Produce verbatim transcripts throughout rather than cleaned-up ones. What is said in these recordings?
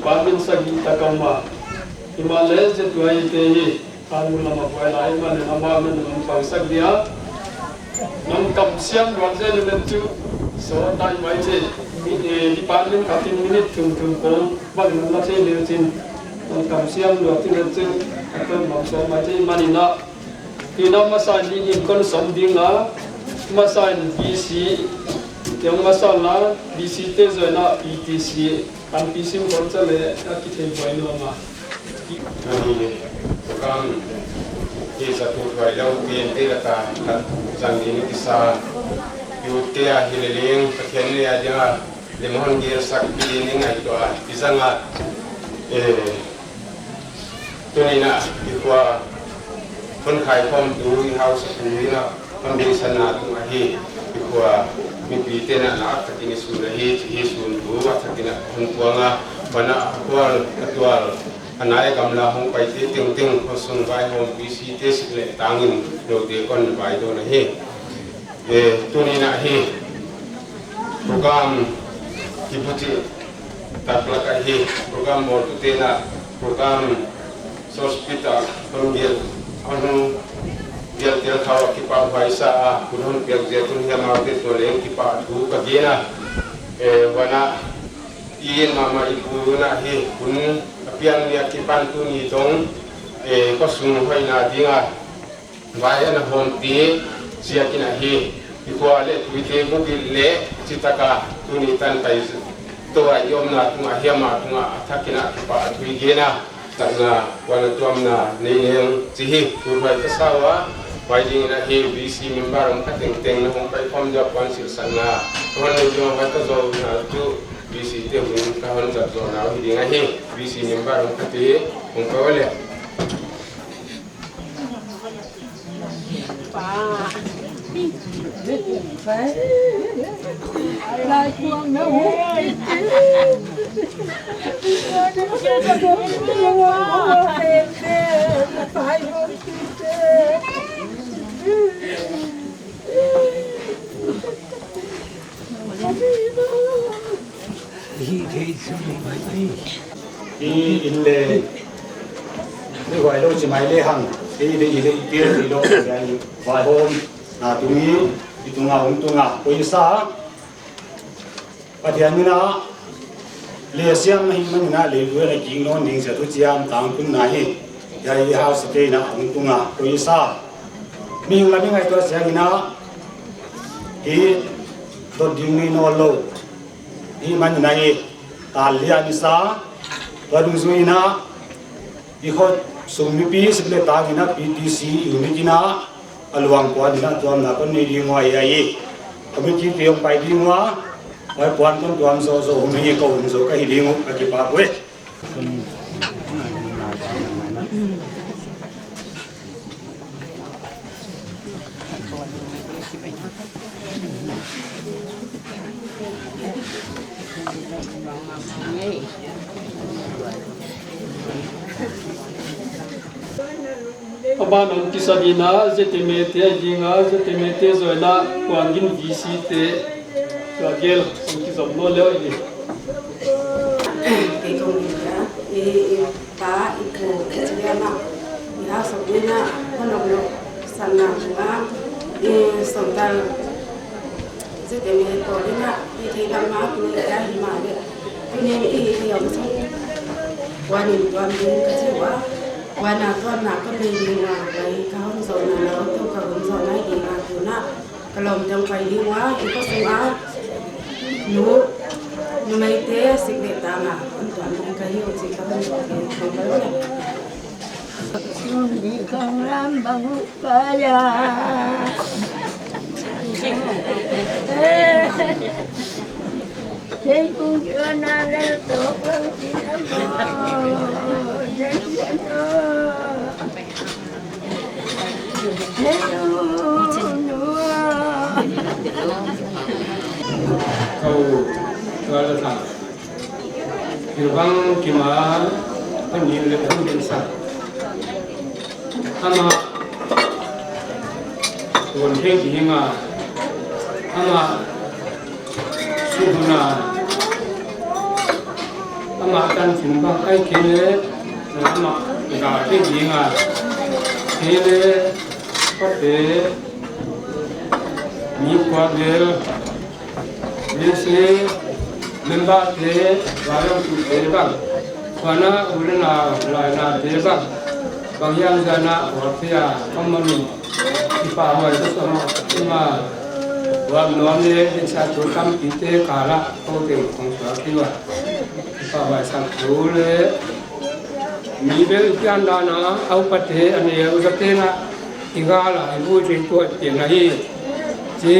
Department sagih tak a om a, himahleh ZYA te hi. Khan mu lam a buai lai manin amau na nong pangsak dia, nong kamsiam luat zen in cu, so tai mai ci, mi, eh, department khat in minute thum thum kong bang nong la thei leu cin, nong kamsiam luat in cu, a ton bang so mai ci manin ah, tina masa in in kon som ding a, masa in BC, tiang masa la, BC te zoi na PTC, Tampi sim khawm ca le a kithei buai nuam a. Tuni program hi zatu buai lo, P N T laka khat zang ding i kisa. Youth te a hi le ling, Pathian le a ding a, le mahon gel sak pi ding i ngaihtuah a, i zang a, eh, Tuni-in ah i khua hon khaikhawmtu, i hausatu in ah hon beisanna tungah hi. I khua mipite in ah na a thakin i sun ahi, ci hi. Suntu a thakin ah hon puang a, huan ah a khual a tual, a nai a gamla hong paite tengteng, khuasung vaihawm, P C te sik le tangin note kon vai dawn ahi. Eh, tuni-in ah hi program kibuci taklak ah hi, program bawltute in ah program source pita hon bial, hon bial tel khau a kipahhuai sa a, hun hon piak zia tun hiam aute tua leng kipah thu ka gen a. Eh, huan ah i en mahmah i pu in ah hi hun a piang ni a kipan tuni dong, eh, khuasung hoihna ding a vai a na hawmte ziakin ah hi. I khua le tuite bukilh le citak a tuni tan pai tawh a i omna tungah hiam a tungah a thakin ah kipahthu i gen a, takna, huan a tuamna nei leng ci hi. Tul huai ka sa uh a, huai dingin ah hi, V C member om kha tengteng na hong paikhawm deuh puan silhsakna ka hon nei ding a, huai ka zawhna cu V C te hun ka hon zat zawhna uh hi ding ahi. V C member om kha te hong pau le. Hi in le, ni huai lo ci mai le hang, hi le, hi le, i pil, hi lo, vaihawm na tung hi. I tunga hong tunga koisa, Pathian in ah le siam na hi manin ah le buai na king nawn ding sia tu ciam tang tunna hi. Hi i hausate in ah hong tunga koisa, mihing lam i ngaihtuah siangin ah hi dot ding ni nawn lo. Hi manin ah hi tal lian i sa, tua dungzui in ah i khuasung mipi sik le tangin ah P T C i unit in ah a luang puan in ah tuamna kon nei ding uh ahi. Committee te hong pai ding uh a, huai puan kon tuam zawhzawh hong hi ko, hun zo ka hi ding uh, ka kipak uh e. A ban hong kisa ding a, ZMA te a ding a, ZMA te zawhna Kuang Gin V C te tua gel hong kizom nawn leu hi. Kei kong ding a, i, i pa, i pu, i ci lian a, i hausa pu in ah hon hong lo sanna tungah i sawmtal ZMA pawl in ah i theih lam a tuni a hi mah leh tuni in i hi om sung huan in tuam ding ka ci uh a, huan a tuamna ka bei ding a, huai ka hon zawhna na hong tung ka hun zawhna hi ding a, tu in ah ka lawmte hong pai ding uh a, i khuasung a nu, numeite sik le tang a hon tuam ding ka hi uh ci ka hon zawh ding hong pai uh le. Sum ding kong lam bang uh. Kau, kau la sa. Hilbang kima panin le panin sa. Amah tuan thei ding a, amah suhna, Amah tanchin bang ai kei le amah ga kei dinga kei le pate mi kua bel VC member te, lailawmtute bang, khuana u le nau lainate bang, bang hiam zana huapia khammanin kipahhuai ka sawm a, ima huap nuam le diksa thu tampite kala ko teng kong suak hi ua. Kipahhuai sak thu le mi bel i pian dana a upate a neu zate na i gala i vui tui tuat pian ahi. Ci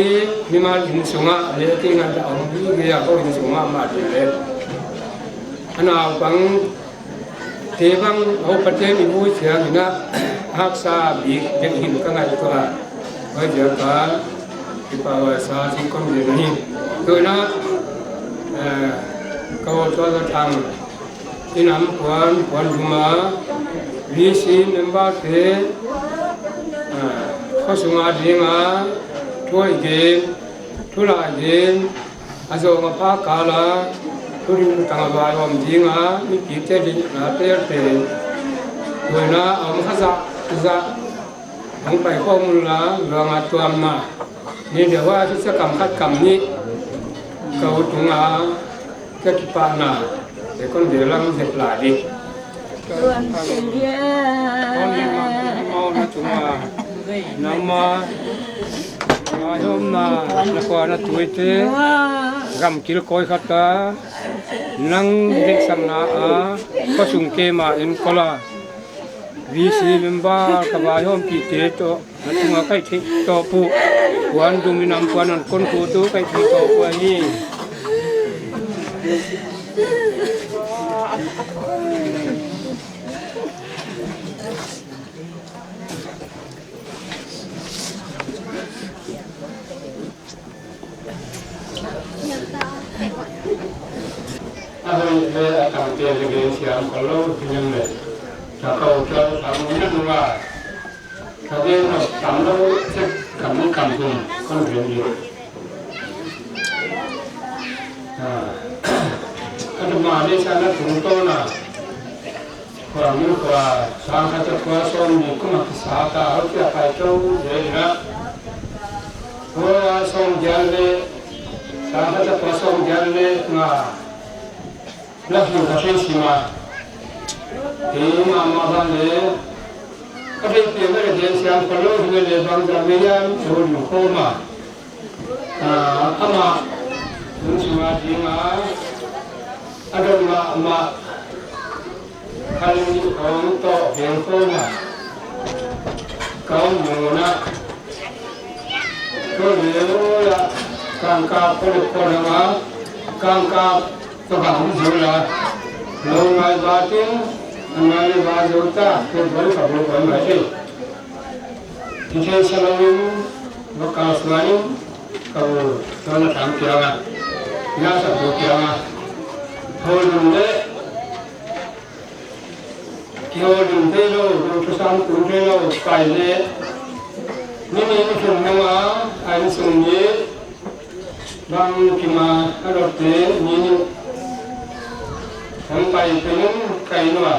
mimal inn sungah le ti ngan ta om hi gei a ko inn sungah mah ti le a naupang te bang a upate mi vui ciang ina haksa bik dek hin ka ngai tua. Hoi dia ka kipahhuai sa ci kon dia na hi. Tuina ka hol tua ka thang i nam puan puan duma VC member te khuasunga dinga thu i gen, thu la i gen, a zawng a pha kala thu ding tang a vai om dinga mipite ding na tel pen tuina a om kha zah zah hong pai khawm unla luanga tuamna ni deuha hi sia kam khat kam nih ka u tunga ka kipahna te kon ve lang zet lai dih. Nangma vaihawmna na khuana tuite gamkil kawi khata nang deihsakna a khuasung kema enkola VC member ka vaihawmpihte tawh na tunga kaih theih tawh puh puan dum i nam puan an kon khutu kaih theih tawh puh ahi. A hoi le a tangte le gen siam ko lo hi leng le ta ko ta ta mu na nunga ta gen no tam lo sek kam ni kam kum kon gen di. A ta ma le sa na tung to na. Khua min khua sang khat a khua sawm ni kum a kisa ta hau kia pai to le na. Khua sawm giat le sang khat a khua sawm giat le nga. Na hin ka thei sima. Hi ma ma ba le ka thei pia ma le den siam ka lo hi le bang za me yan so lu ko ma. Amah hun sima dinga a dong ma ma. Khalin hong tawh veng khawm a ka om nungna. Tua vela kangkap ka luk khawm a kangkap ka bang zo la. Lo ngai batin a ngai le ba zo ta ke bol ka bol ka ngai te. Hithei sa loin va kal suanin ka u tuan a tam kiangah na sa tu kiangah thawl dun le kihawl dun thei lo, lo thusam tung thei lo pai le ni ni ni thum nanga a innsung ni bang kima a lotte ni ni hong pai penin kai nua.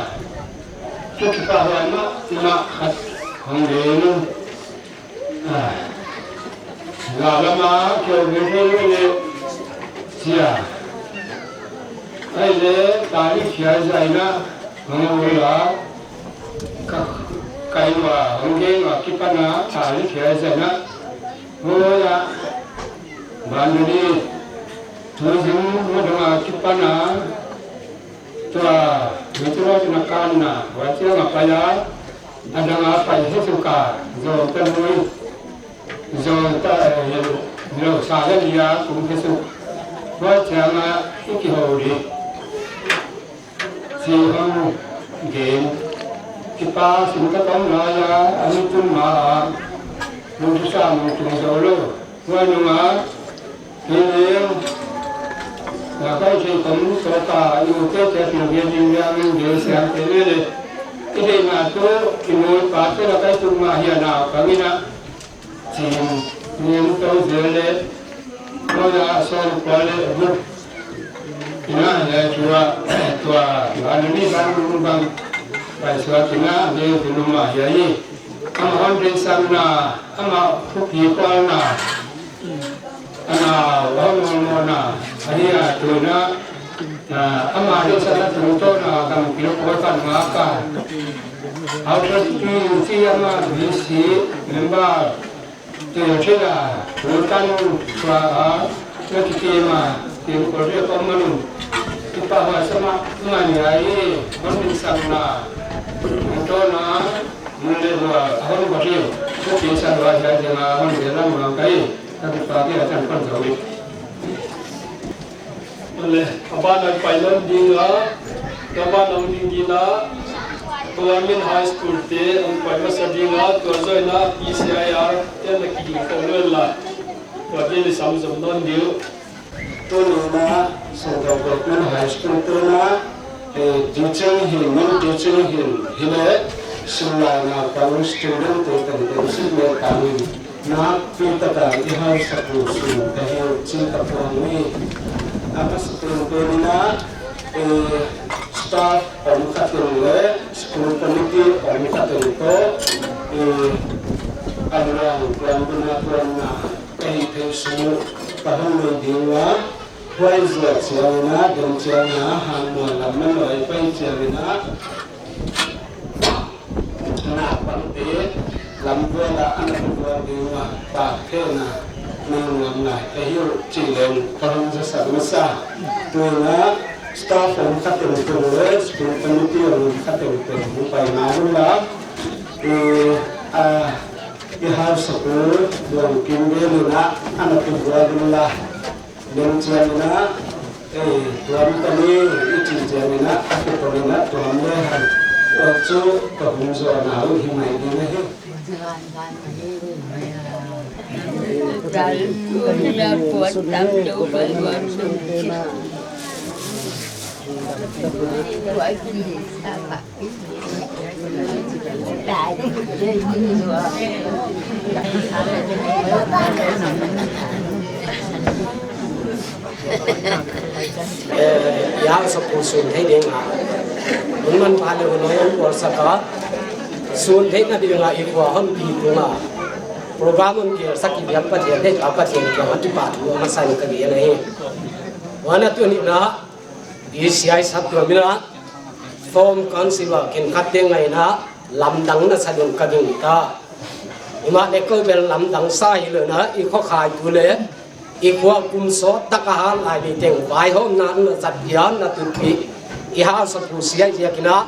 Thu kipahhuai mahmah khat hong gen un. Lalama keu ve thei lo le sia ai le tali khia zaina hong a ula ka kai nua hong gen a kipana tali khia zaina. Hola bandari tuzing madonga kipana tua mitro tuna kanna wacianga paya adanga pai hesuka zong tanui zong ta lo sa la lia kum hesu wacianga ikihori. Sihong gen kipa sim ka tong laya a mi tun ma a lungtusa mung tung zo lo. Hua nunga hi leng na kai thei kom toka i ute te pil gen ding liang in gen siam te le le i deihna tu i nu i pa te la kai tung ma hi a nau kangina. Cin nin to zel le moya a sawm kua le a guk Ina, eh, tua, tua, tua, anu ni bang, bang, pai suak ina, ni tu luma ya i. Ama hon rin sang na, ama huki kual na, ana, wa mo mo na, ahi a tu na, na, ama rin sang na tu to na, kam kilo kual kan ma ka. Auto tu si ama bisi, member, Tua thila, tua tan tua a, na kikim a, kim kol ria kong manun. Kipa hua sama, mani ai, hon min sang na. Tua na, mun le hua, hon kol ria, na kim sang hua hia hia na, hon bia lang hua kai, na kipa kia tan kon zau. Vale, a ban a pai nawn ding a, a ban a hong ding ding a, Government High School te hong pai masa ding a, tua zawh in a P C I R te na kiding ko lo la, tua te le sam zom nawn ding uh. Tuni na, Sangkang Government High School te na, eh, teaching hin, non teaching hin, hi le, sim lai na, pang student te, teng teng sim le, pang hin. Nakpi takin i hausa pu sung ka hi uh ci ka puang uh hi. A masa pen pen in ah, eh, staff om khat in le school committee om khat in tawh, eh, a luang tuan buna tuanna ka hih theih sung uh ka hong nei ding uh a, huai zuak ciangin ah, den ciangin ah, hang mual lam man lai pai ciangin ah, naupangte lamvual ah a na vual ding uh a, pakthena nei nuam lai ka hi uh cih leng ka hong zasak masa. Tu in ah staff om khat tengteng le school committee om khat tengteng hong pai ngal un la, i, a, i hausa pu Luang Kim Bel in ah a na vual un la. Lem ciangin ah, eh, tuam ka ni, i cih ciangin ah, a kipawlin ah tuam le han. Tua cu ka hun zawhna uh hi mai ding ahi. Eh, i hausa pu sun thei ding a, hun manpha le hun hoi hong puaksak a, sun theihna ding a i khua honpi tung a, program hong kielsak i biak Pathian, thei pa Pathian kiang a kipahthu a masa in ka gen ahi. Huan a tuni in ah, P C I saptuam in ah, form council a khenkhatte ngai in ah, lamdang na sa ding ka gingta. Hi mah le ko bel lamdang sa hi lo in ah, i khuakhaitu le i khua kum sawt tak a hal lai ni teng vaihawmna na zat pian na tutpih i hausa pu sia i ziak in ah,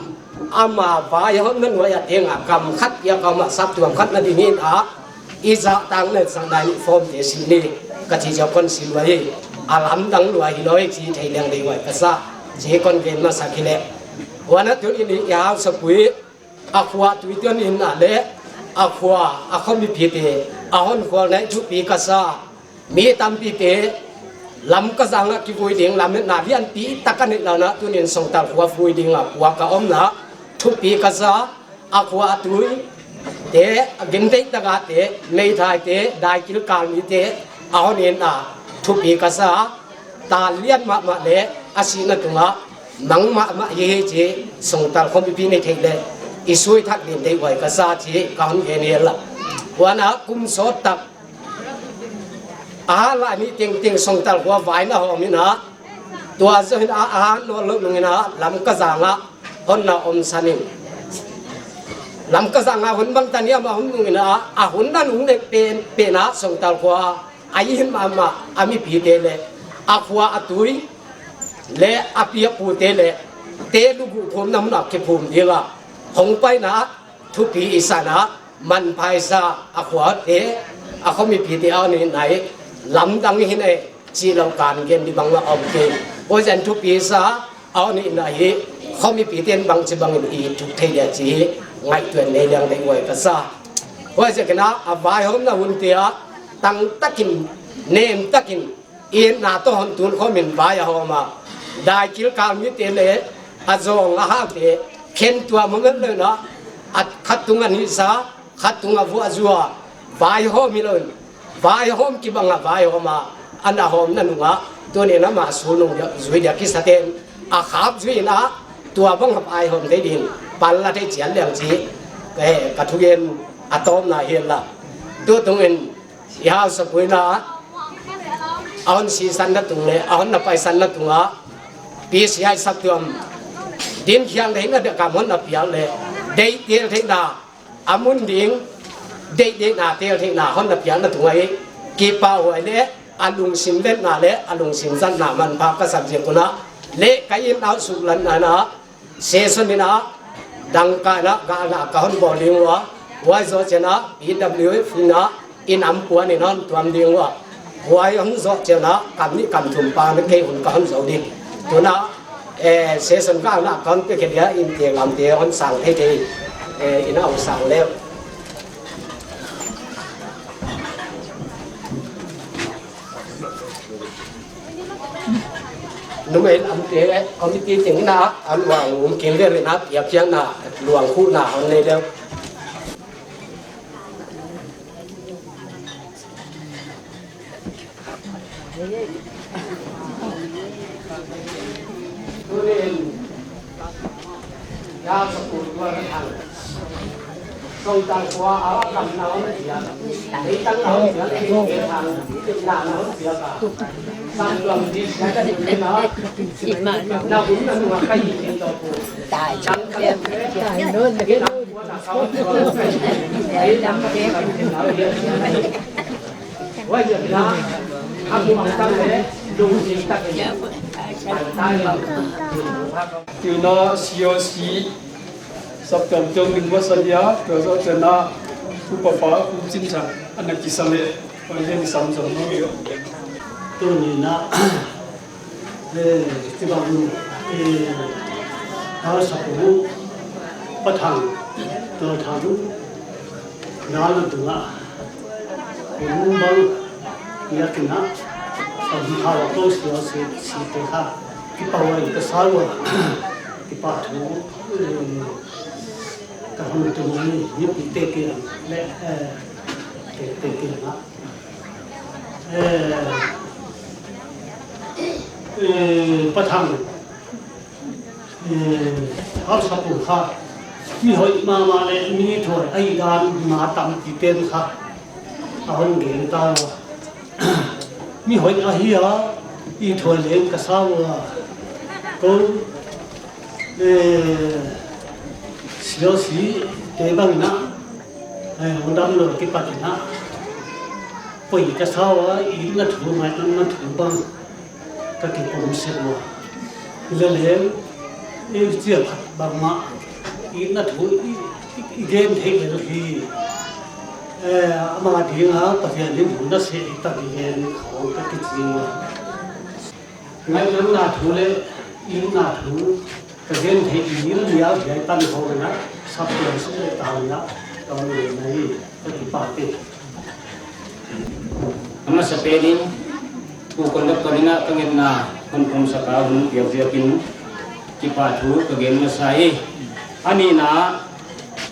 ama vaihawmna nuai a teng a kam khat piak a om a saptuam khat na ding in ah, i zahtak le sang dai ni form te sim ni ka ci ciang kon sim lua hi. A lamdang lua hi lo hi ci thei leng dei huai ka sa. Ci kon gen masak hi leh. Huan a tuni in i hausa pu i a khua tui tuan in ah le a khua a khuamipite a honkhualna i thupi ka sa. Mi tampite Lamka zang ah kivui ding lametna lianpi tak a neih lo in ah tuni in Songtal khua vui ding a puak a omna thupi ka sa. A khua a tuite, a gentheih tak a te, meithaite, daikil kalmite a hon in ah thupi ka sa. Tal lian mahmah le a sihna tungah mang mahmah hi hi ci Songtal khuamipi nei theih le i sui thak ding deih huai ka sa ci ka hon gen hi la. Huan ah kum sawt tak a hal lai ni tengteng Songtal khua vai na hawm in ah, tua zawh in ah a hal nawn loh nung in ah Lamka zang ah honna omsan in, Lamka zang ah hon bangtan hiam a hon nung in ah, a honna nung dek pen pen ah Songtal khua a i hin mahmah a mipite le a khua a tui le a pi a pute le te luguh khumna hun ah kiphum ding a hong paina ah thupi i sa in ah, manpha i sa a khuate, a khuamipite a hon in ah lamdang hi ne cih lo kan gen ding bangmah a om kei. Huaiziak in thupi i sa a hon in ah khuamipite in bangci bangin i thuk thei dia ci hi ngaihtuah nei leng deih huai ka sa. Huaiziak in ah a vaihawmna hunte ah tangtakin, nemtakin, itna tawh hon tun khawmin vai a hawm a, daikil kalmite le a zawng a haute khen tuam hong et lo in ah, a khat tung a nihsa, khat tung a vuahzua vaihawm hi lo in, vaihawm kibang a vaihawm a, a na hawmna nungah Tuni in amah sulnung zui dia kisaten a khap zui in ah tua bang hap ai hom thei ding pan la thei cian liang ci, eh, ka thugen a tawpna hi la. Tutungin i hausa puina a hon sisan na tung le a hon na paisan na tungah P C I saptuam din khiang theihna dia kam hon na piak le deih tel theihna a mun ding deihdeihna tel theihna hon na piakna tungah i kipahhuai le a lungsim letna le a lungsim zatna manpha ka sak ziak unah le ka in auh suklatna inah session inah dangka inah gahna ka hon bawl ding uh a, huai zawh cianah P W F inah in am puan in hon tuam ding uh a, huai hon zawh cianah kam nih kam thum pa na kei hun ka hon zo ding. Tunah, eh, session gahna ka hon piakhia dia in te lamte hon sang thei thei, eh, in a hong sang leu. Numei lamte committee teng inah a luang um kim vel inah piapiakna luang khuhna hon nei leu. Tina C O C saptuam ciang min masa dia, tua zawh cianah upapa Pu Cin Thang a na kisa le, tua hian sam zong no. Tuni inah, eh, ci bang, eh, hausa pu Pa Thang, tua Thang, na na tungah Hun bang, biakinn ah, a hun kha a ko sia si, si te kha, kipahhuai ka sa ua, kipahthu, eh, ka hon tung ni, ni pi te kiang, le, eh, te, te kiang ah. Eh, eh, Pa Thang, eh, hausa pu kha, mi hoih mahmah le mi thuai ahi dan ma tampi pen kha a hon gen ta ua. Mi hoih ahi a, i thuai leng ka sa ua. Ko, eh, C O C te bang inah, eh, hong dam lo kipat inah. Poi ka sa ua, i na thu, mai na thu bang. Ka kipum sek ua. Hi le leng, i cia phat bangmah, i na thu, i, i, i gen thei lel hi. Eh, ama dinga Pathian in hun na seh i tak i gen khawng ka kici ua. Ngaihna thu le, i na thu, ka gen thei i liau hiai tan khawng na, sap tuan suk le tau na, tau le na hi, ka kipate. A masa penin, Pu Conductor in ah ka ngetna hon pumsak a hun piak ziakin kipahthu ka gen masa hi. A nihna ah,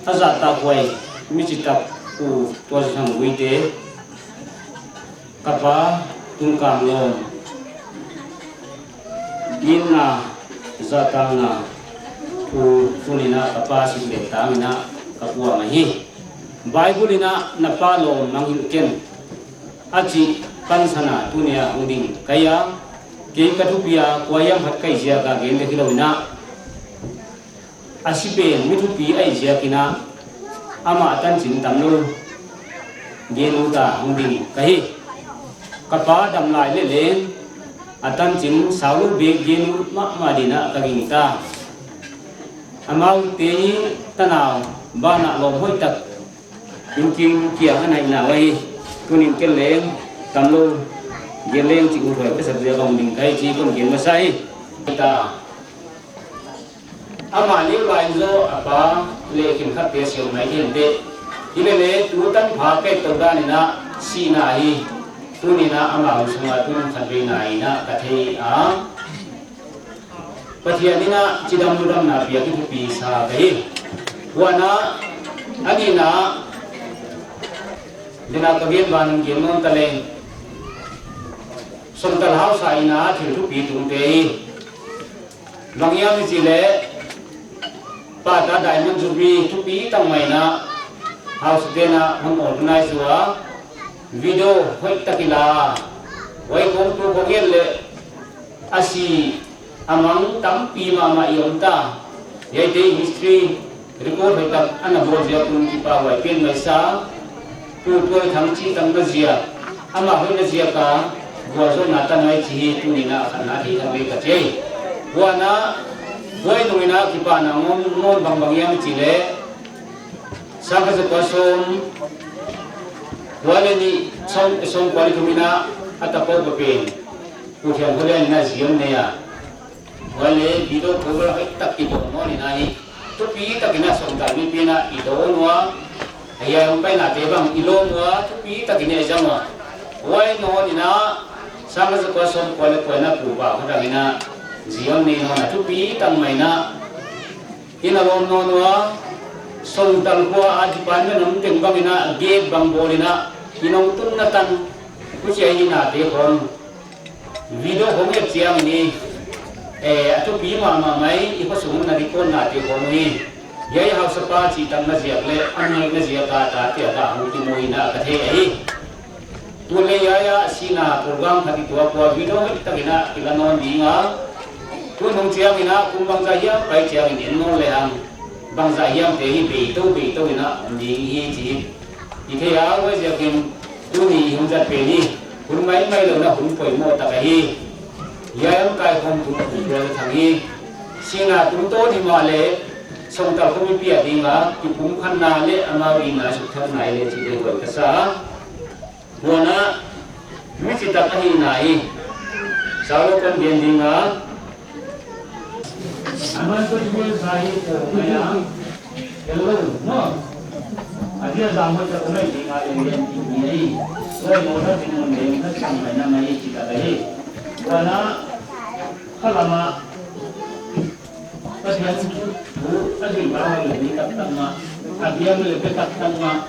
a zahtakhuai mi citak Pu Tuan Sang Guite, ka pa Tung Kang Lawm, itna zahtakna thu tuni in ah ka pa sik leh tang in ah ka puang ahi. Bible in ah na pa lawm mangngilh ken a cih pansan a tuni a hong ding ka hi a, kei ka thupi a kua hiam khat ka hih ziak a gen dek hi lo in ah, a si pen mi thupi ahih ziakin ah amah tancin tam lo gen ut a hong ding ka hi. Ka pa dam lai leh leng a tancin sau lo bek gen ut mahmah ding in ah ka gingta. Amaute i tanau banah lawm hoihtak innkim kiang a naihna uh ahi. Tunin ken leng tam lo gen leng cih ut huai ka sak ziak a hong ding ka hi ci kon gen masa hi. Amah neu lai zaw a pa leh khenkhatte siam mai khin teh, hi leh leh tu tanpha ka et to dan in ah sihna hi. Tuni in ah amau sungah tun khat vei nai in ah ka thei a, Pathian in ah cidam ludamna piak i thupi sa ka hi. Huan ah a nihna ah, dena ka gen ban gen nawn ta leng, Songtal hausa in ah thil thupi tungte hi. Bang hiam i cih leh, pata Diamond Jubilee thupi tak mah in ah hausa ten ah hong organize uh a, video hoih tak i la a, huai kong tu kong et leh a si a mang tampi mahmah i om ta. Hiaite history record hoih tak a na bawl ziak un kipahuai pian mai sa. Pu Tuai Thang cih tak na ziak, amah hoih na ziak a gualzawhna tan ai ci hi. Tuni in ah a khatna thei thang ve ka ci hi. Huan ah huai nung in ah kipahna ngawm nawn bangbang hiam i cih leh, sang khat za kua sawm kua le nih, sawm, sawm kua le thum in ah a tapo pa pen Pu Thiam Khua Lian in ah zi hong nei a, huai le video cover hoih tak kibawl nawn in ah hi. Thupi tak in ah songtal mipi in ah i dawn uh a, a hiai hong painate bang i lawm uh a, thupi tak in ah i zang uh a. Huai nawn in ah sang khat za kua sawm kua le kua in ah Pu Pa Khua Dang in ah zi hong nei nawn a, thupi tak mah in ah i na lawm nawn uh a. Songtal khua a department om teng bang in ah gate bang bawl in ah i nong tunna tan, huchia i nate khawng video khawng et ciangin i, eh, a thupi mahmah mai, i khuasung na record nate khawng hi. Hiai hausapa cih tak na ziak leh a ngaih na ziak a tate a ta hong kimu hi in ah ka thei ahi. Tun leh hiai ah sihna program khat i tuak uh a, video hoih tak in ah i la nawn ding a, tun nung ciangin ah kum bangzah hiam pai ciangin en nawn lehang bangzah hiamte hi beito beito in ah om ding hi ci hi. I thei a, huaiziakin tuni i hun zat pen hi. Hun maimai lo in ah hun poimoh tak ahi. Hiai hong kaikhawm tung Pu Tuai Thang hi. Sihna tungtawn hi mah leh songtal khuamipi a ding a kipumkhatna leh amau itna sukthakna hi leh cih deih huai ka sa. Huan ah mi citak ahihna hi. Sau lo kan gen ding a, a man ko i gen sa hi ko mai a, hello, no? A dia za mo ta ko mai ding a, leng gen ti ni a hi. Ko mo ta ti mo leng ta sang mai na mai citak a hi. Huan ah khalam ah Pasian thu a zin ba le ni tak tak ma, a biang le pe tak tak ma,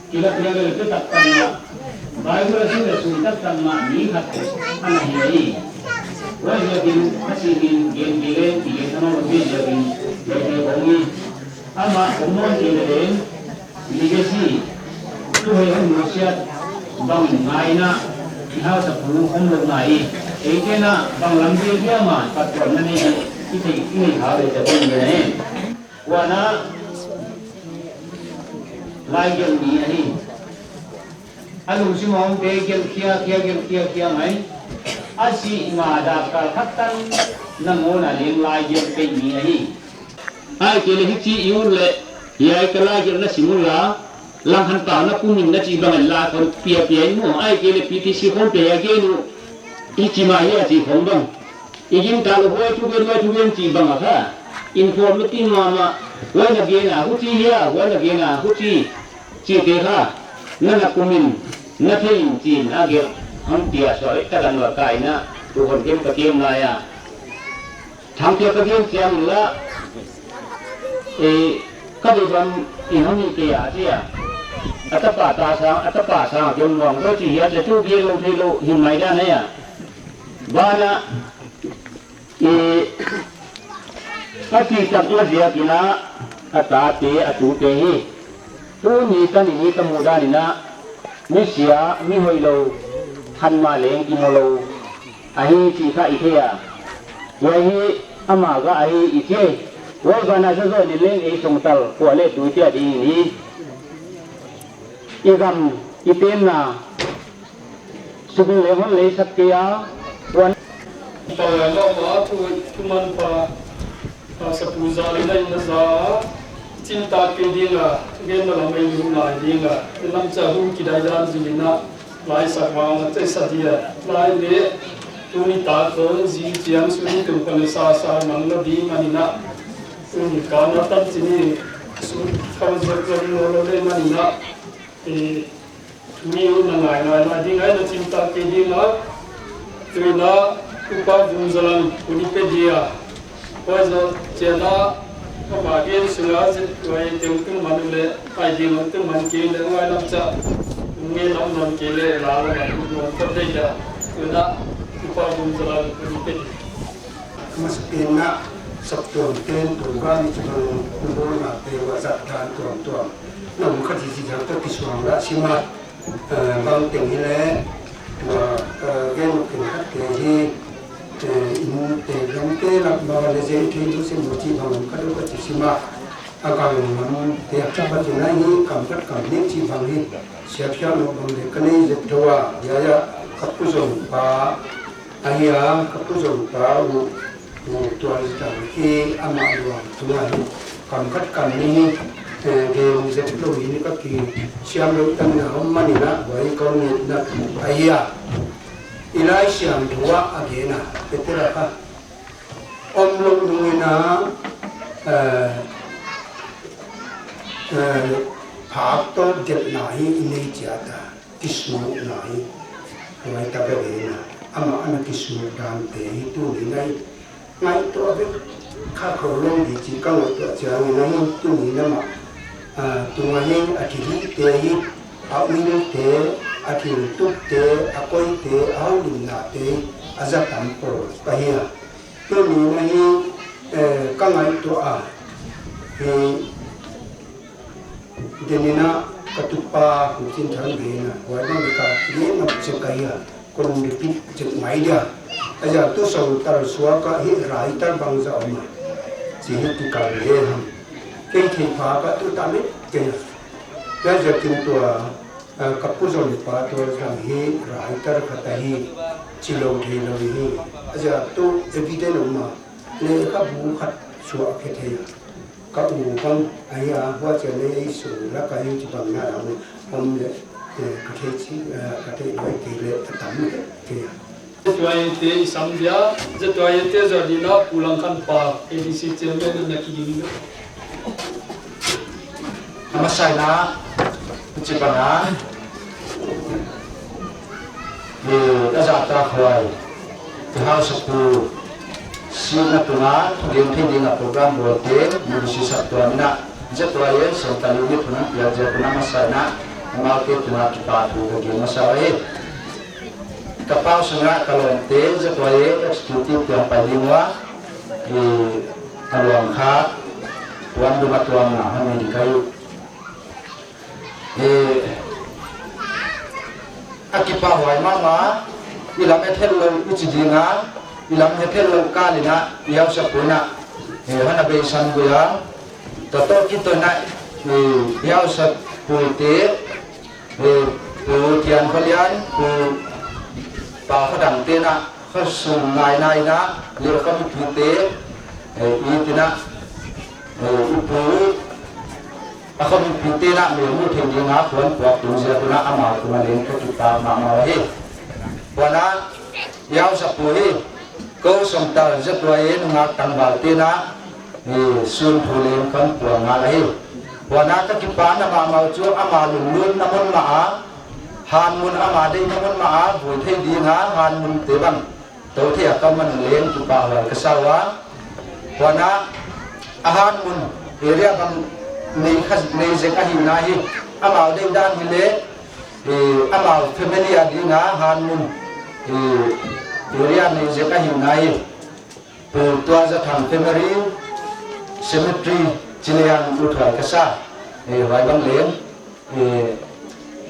kila biang le pe tak tak ma, Bible a sin le sui tak tak ma, ni khat ana hi. Huaiziakin a si min gen ki le ki gen thano lo pi ziakin le ke bong hi. Amah om nawn kei leh leng legacy, tuhei hong nusiat bang ngai in ah i hausapu om lo nai hi. Eite in ah bang lam biakbiak mah pattuamna nei hi. I theih i neih kha ve cia bang hi. Huan ah laigelh ni ahi. A lungsim a omte gelh khiakhia, gelh khiakhia mai. A sih ma dakkal khat tan nangawn a leng laigelh peih ni ahi. Ahih kei leh hici i ut leh hiai ka laigelh na sim un la, Langkhan Pau na kum in na cih bang in la khawng piapia in maw. Ahih kei leh P T C khawng pia a gen uh, hici mah hi a cih khawng bang, i gingta lo, huai thugen, huai thugen cih bang a kha informative mahmah. Huai na gen a huci hi a, huai na gen a huci cihte kha na na kum in na thei in ci in a gelh hong pia suak leh tak a nuam ka hi in ah, tu hon kem ka kem lai a. Thangpiak ka gen ciangin lah, eh, ka beibang in hong hi kei a ci a. A tapa ta sang, a tapa sang a gen nuam ko ci hiam, tua tu gen lo thei lo hi mai dan a. Banah, eh, a cihtakna ziakin ah a tate, a tute hi. Tuni tan in i ka muh dan in ah, misia, mihoih lo khat mah leng kimu lo ahi cih kha i thei a. Huai hi ama gah ahi i ci hi. Huai banah zawzaw in leng ei songtal kua le tui tia ding in hi. I gam i tenna sung leng hon leisak kei a, huan. Palai lawmah a thu, thuman pa, a sapu zal in a inn a za a, cimtak kei ding a, thugenna lam ei lum lai ding a, i lam ca hu kidai dan zing in ah, laisak vang a tesa dia, lai le, tuni tak tawh, zing ciang, suni tung pan le sa sa mang lo ding man in ah, tuni kan a tan cini, sun khau zek lo lo le man in ah, eh, mi uh na ngai ngai ngai ding ai na cimtak kei ding a. Tu in ah Upa Vung Zalang uni pe dia. Huai zawh ciang ah amah gen sung a zin tuai teng tung man uh leh ai ding uh tung man kei leh huai lam ca nge lam non kei leh la lam a tung non kei leh dia. Tu in ah Pa bum zala le puni te. Masa pen na saptuam ten program i ci bang bawlnate uh a zat dan tuamtuam na um kha ci ci zang tawh kisuang lah si mah. Eh, bang teng hi leh tua, eh, gen uh khen khatte hi, eh, innte lamte lak bang a le zei thei lu si mu ci bang um kha deuh ka ci si mah. A gang lamte a khat khat in a hi kam khat kam ning ci bang hi siapiang lo bang le ka nei zet tho a, ya ya ka pu zong pa a hi a, ka pu zong pa uh, uh, tuan zitang hi amah luang tungah hi kam khat kam ning hi, eh, gen zet lo hi ni ka ki siam lo tan na om man in a, huai ka ngetna a hi a. I Lai Siangtho ah a gen a, Petera kha om loh nungin a, eh, eh, phak tawh gelhna hi i nei ciat a, kisukna hi. Tua hi tak a gen a, amah a na kisuk dante hi tuni in a hi ngaihtuah bek kha kho lo ding ci ka ngaihtuah ciangin a hi tuni in amah, ah, tungah hi a thilhihte hi, a uilte, a thiltupte, a koite, a holimnate hi a za tam pawl ka hi a. Tuni in a hi, eh, ka ngaihtuah a, hi, den in a ka tupa Pu Cin Thang ve in a, huai bang ka ngen ngam cek ka hi a, kon repeat cek mai dia. A ziak tu sawngtal suak a hi raital bangzah om a, ci hi kikal le ham. Kei thei pha ka tu ta met kei a. Tua ziakin tua, ah, ka pu zong pa tua zang hi raital khat a hi ci lo thei lo hi. A ziak tu evident om a, lekhabu khat suah khe thei a. Ka u bang a hi a, hua cia lei ei su la ka hi ci bang na lam om le, eh, ka thei ci, eh, ka thei loi kei le a tam le kei a. Zatuai te i sam dia, Zatuai te zua dina Pu Lang Khan Pa, A D C chairman na ki ding. A masa in a, ci bang a. Ni a zahtakhuai i hausapu sihna tungah thugen thei dingah program bawlte, Ministry saptuam in a, Zatuai Sentali ni thunun piak zia tungah masa in a, amaute tungah kipahthu ka gen masa uh hi. Ka pau sungah ka lawmte Zatuai Executive tiang pai ding uh a, i a luang kha tuan duma tuan na hami ding ka hi uh. Eh, a kipahhuai mahmah, i lam het het lo i ci ding a, i lam het het lo kal in a, i hausapu in a, eh, hana beisan gui a, tua tawh kituak in a, eh, i hausapute, eh, Pu Thian Khua Lian, Pu Pau Khua Dang te in a, khua sung ngaina in a, le khua mipite, eh, i tin a, eh, i pu, a khua mipite in a, mel muh theih ding a, khuan puak tung ziak un a, amau tungah leng ka kipak mahmah uh hi. Huan a, i hausapu hi, ko sawngtal Zatuai nungak tangvalte in a, eh, sun thu leng kan puang ngal ahi. Huan a ka kipahna mahmah uh cu ama lunglutna mun mah a, han mun ama deihna mun mah a, vui thei ding a, han munte bang to thei a ka man leng kipahhuai ka sa uh a. Huan a, a han mun area bang nei kha, nei zek ahihna hi, amau deih dan hi leh, eh, amau family a ding a han mun, eh, area nei zek ahihna hi. Pu Tua Za Thang family cemetery ci leng uthuai ka sa. Eh, huai bang leng, eh,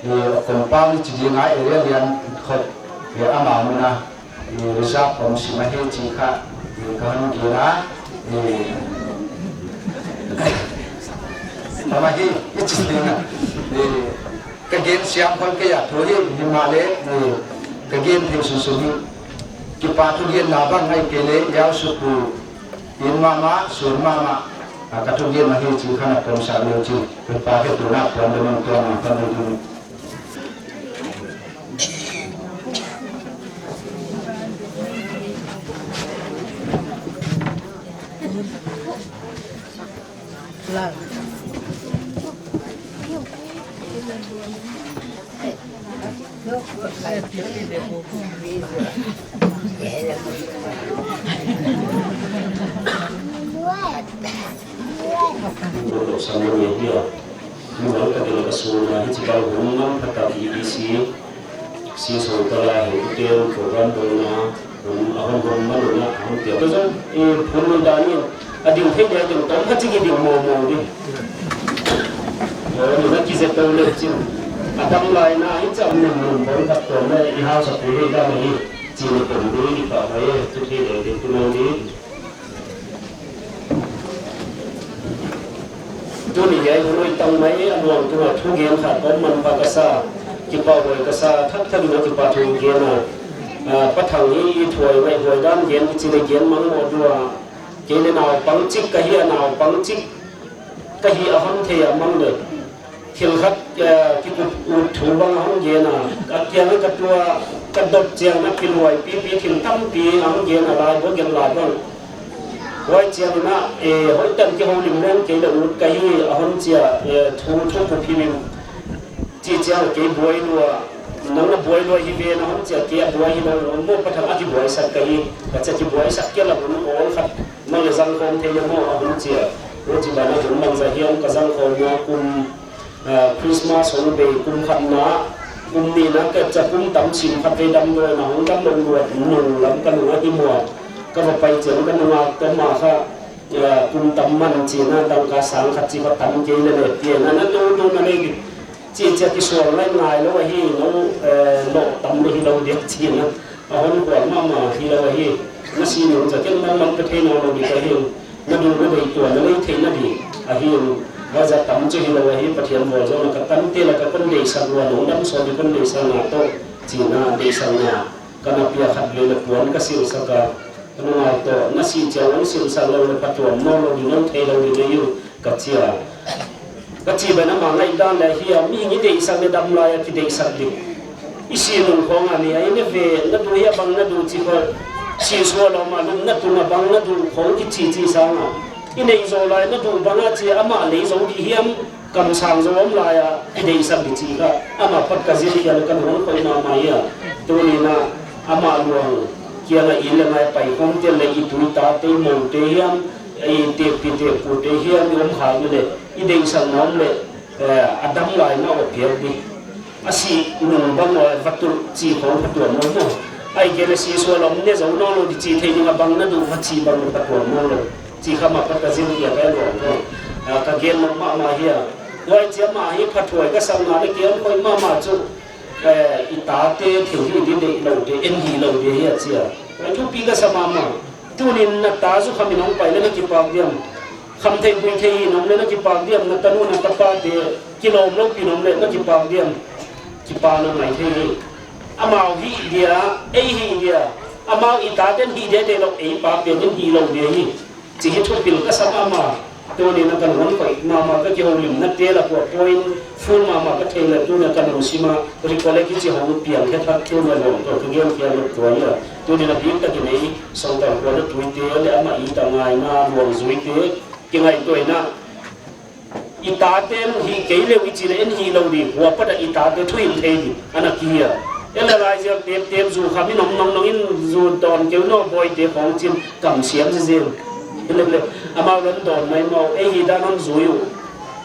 eh, compound ci ding a area lian khop, eh, amau mun a, eh, reserve om sim ahi ci kha, eh, ka hon gen a, eh, amah hi, i ci ding a, eh, ka gen siam khol kei a thu hi, hi mah leh, eh, ka gen thei sunsun hi. Kipa thugenna bang ngai kei leh, i hausapu inn mahmah, sun mahmah, a ka thugen mah hi ci khan a pom sa leu ci, kipa khe tuna puan deuh mang tuan mang kan deuh ding. Dawh dawh sang lo ngai hi a. Mual ka dil ka sung a hi ci bang hun ngam phatak E B C. Sisong tala hei uten program dongna hun a hon hon manuna a hon tiam. Tua zong i phun nun danin a ding thei dia ding tom kha cik i ding mawmaw ding. Nuna kizet to le cin a dam laina hi cam nun nun bawng khat tuam le i hausa pui hei dam hi cin i pom ding i pah mai e. Cu thei ding ding tu nang ding. Tuni hi a i hun hoih tang mai a luang tungah thugen khat kawm manpha ka sa, kipahhuai ka sa, thakthak in a kipahthu gen a, a, Pa Thang hi i thuai ngaihhuai dan gen i cin a gen mangmawh dua. Kei le naupang cik ka hi a, naupang cik ka hi a hon thei a mang le. Thil khat, eh, kikup ut thu bang a hong gen a, a kiangah ka tua, ka dot ciang na pilhuai pipi thil tampi a hong gen a, laibu gen lai bang. Huai ciang na, eh, hoih tan kiholim leng kei le ut ka hi a hon cia, eh, thu, thu kup hi mim. Ci ciang kei buai lua, nang na buai lua hi ve na hon cia, kei a buai hi lo, maw Pa Thang a kibuaisak ka hi, ka cia kibuaisak kia la hun awl khat, mang le zang khawm thei le maw a hon cia. Ua ci bana hun mang za hiam ka zang khawm maw kum, Aa, Christmas hong bei kum khatna, kum nihna kepca kum tam sim khat vei damdawina hong dam lo luat nung lam ka nung a hi mua. Ka va pai ciang ka nungak tawh mah kha, aa, kum tam man cina dangka sang khat ci kha tam kei le le pian a na tu tu na lei ci cia kisual ngai ngai lo ahi no, ee, lawh tam le hi lo diak cina. A hon kual mahmah hi lo ahi. Na si nung za ken mangmang ka thei nawn lo ding ka hi. Na duh na deih tua na lei theihna ding ahi. Huai za tam cu hi lo ahi. Pathian vualzawhna ka tante la ka kon deihsak lua nung dam sawn hi kon deihsak na tawh cina deihsak na ka na pia khat vei le puan ka silsak a. Ka nungai tawh na si ciang hong silsak lo le phatuam nawn lo ding, nong thei lo ding ahi uh ka cia. Ka cih bang amah ngaihdan le hi a, mihing i deihsak le dam lai a kideihsak ding. I si nung khawng a ni a i ne ve, na duh hi a bang na duh ci khawng, si sual a om a lum na tung a bang na duh khawng kici ci sang a. I neih zawh lai na duh bang a ci amah lei zo dih hiam, kamsang zo om lai a kideihsak dih ci kha. Amah pat ka zin khia le ka nung khoih mahmah hi a. Tuni na amah luang kiang a i le ngai pai khawng tian le i tui tate i mote hiam, i tekpi tekpute hiam i om khak ni le i deihsak na om le, eh, a dam lai na awk piak dih. A si nung bang a va tulh ci khawng phatuam nawn lo. Ai gen a si sual a om ne zo nawn lo dih ci thei ning a bang na duh va ci bang phatuam nawn lo. Ci kha mah ka zin kia ka luang lo. Ah, ka gen mah mahmah hi a. Huai cia mah hi phathuai ka sak na le kiam khoih mahmah cu, eh, i tate thil hi dih deih lo dih, en hi lo dih hi a cia. Huai thupi ka sa mahmah. Tunin na ta zu khamin hong pai le na kipak diam? Kham thei pui thei hi nom le na kipak diam? Na tanu na tapate kilawm lo pi nom le na kipak diam? Kipak na ngai thei hi. Amau hih dia, ei hih dia. Amau i taten hih dia te lo ei pa pen in hih lo dia hi. Ci hi thupil ka sa mahmah. Tunin a ka nungon khoih mahmah ka kiholimna te la kua point full mahmah ka thei le tuna ka lungsim a recollect hi ci hong piang khe thak tuna lawm tawh ka gen khia lo tua hi a. Tunin a bik takin ei sawngkal kua le tuite le amah i ta ngaina luang zuite kingaihtuaina i tate hih kei leu i ci le en hih lo dih hua pat a i tate thuhilh thei dih a na kihia. E le lai ziak teptep zu kham in om nongnong in zu dawn keu naw bawite khawng cin kam siam zizin. Amau lam dawn mai maw ei hi dan hon zui uh.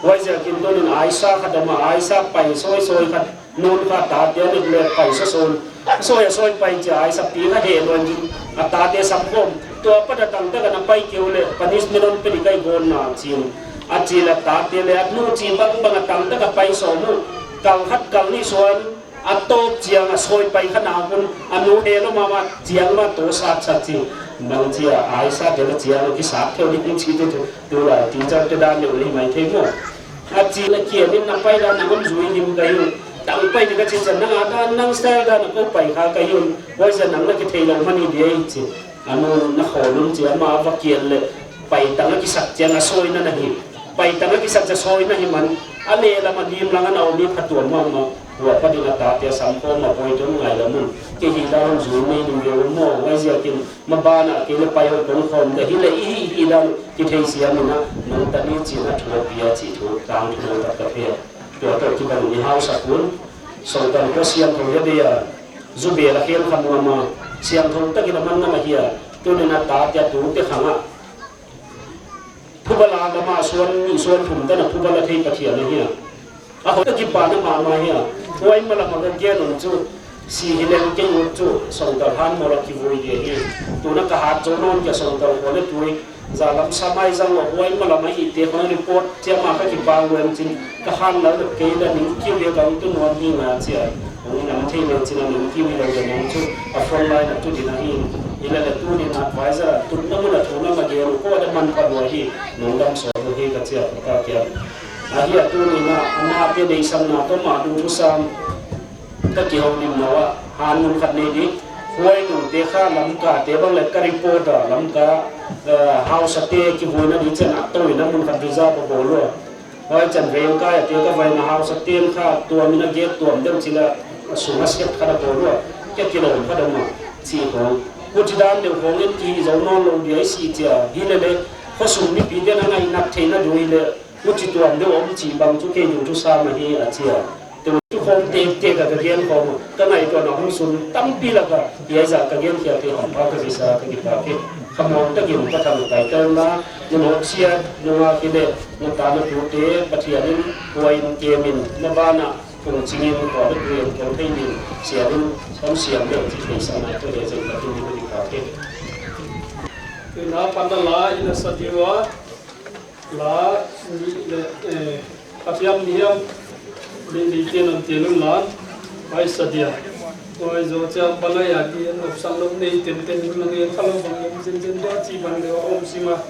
Huai ziakin tunin aisa khat om a aisa pai sawisawi khat nun kha tate a nek le pai sawsawn. A sawi a sawi pai cia aisa pi kha heh luan ding a tate sam khawm. Tua pat a tangtak a na pai keu le punishment hon pe dih kai gawn na cin. A ci le tate le a nu ci bangbang a tangtak a pai sawm uh. Kal khat kal nih suan a tawp ciang a sawi pai kha nak un a nu he lo mahmah ciang mah taw satsak ci. Bang ci a aisa te la ciang a kisak theu ding ci tu tu lai teacher te dan deuh le hi mai thei maw? A ci la kian in na pai dan nang om zui lim ka hi un. Tang pai ding ka ci cian nang a dan nang style dan a ko pai kha ka hi un. Huai zia nang na kithei lo mani dia hi ci. A nu na khawl un ci ama va kian le pai tang a kisak ciang a sawi na na hi. Pai tang a kisak cia sawi na hi man a lehlam a lim lang a na om i phatuam mahmah. Hua pa ding a tate a sam khawm a pawi tun ngai lam un. Kei hi dan zui mei ding ve un maw ngai ziakin ma banah kei le pai hoih kong khawm ka hi le i hi hi dan kithei siam in a nang tani cin a thu a pia cih thu tang thu nang tak ka pia. Tua tawh kibang ni hausa kun sawngkal kua siangtho hi a bei a zu bel a khen kha muam a siangtho takin a man nam a hi a tunin a tate a tute khangah Phuba la lamah suan nih suan thum tan a phuba la thei Pathian ahi a. A hoih a kipahna mahmah hi a. Huai malam a ka gen un cu Si hi leng kei ut cu songtal han mawl a kivui dia hi. Tuna ka hat zo nawn kia songtal khua le tui. Zalam samai zang lo huai malam a ihte khua report ciama ka kipang luan cin ka han lo le kei le ning kiu dia ka ut tu nuam hi nga cia. Hong nam thei lo cin a ning kiu hi lo dia nang cu a front line a tu din a hi. Hi le le tu din advisor a tun na mun a thu na ma gen ko da man pha lua hi. Nong dam saw tu hi ka cia ka kia. A hi a tu din a ama te deisang na to ma du thu sam. Ka kihawm limno ah han mun khat nei ding. Huai nungte kha Lamka te bang le ka report ah Lamka, eh, hausa te kivuina ding cian a toina mun khat reserve a bawl uh a. Huai cian vengkai a te ka vaina hausa ten kha tuamin a gate tuam deuh cila a sung a siat khat a bawl uh a. Kia kilawm khat a ma ci khawng. Huci dan deuh khawng in kihi zo nawn lo dia i si cia hi le le khuasung mipi ten a ngaihnak theihna duh hi le Huci tuam deuh om cih bang cu kei ding thu sam ahi a cia. Tuci khawm tektek a ka gen khawm a ka ngaihtuahna hong sun tampi lakah hiaizah ka genkhia te hampha ka zisa ka kipak hi. Khamawng takin ka thang taitel na na nawhsiat nungak hi le na ta na tute Pathian in huai in kemin na banah kung cingin kua na tuin kong thei min siamin samsiam le ci thei sa nai ka le zeng ka tumi ka kipak hi. Tuna pan na la in a sa diu a La nih le, eh, a piam niam, nih nih tian an tian un lan, ai sadia. Oi zo ciam palai a ki an op sang lom nei ten ten hun lang en kha lo bang em zen zen dia ci bang deu a om sima.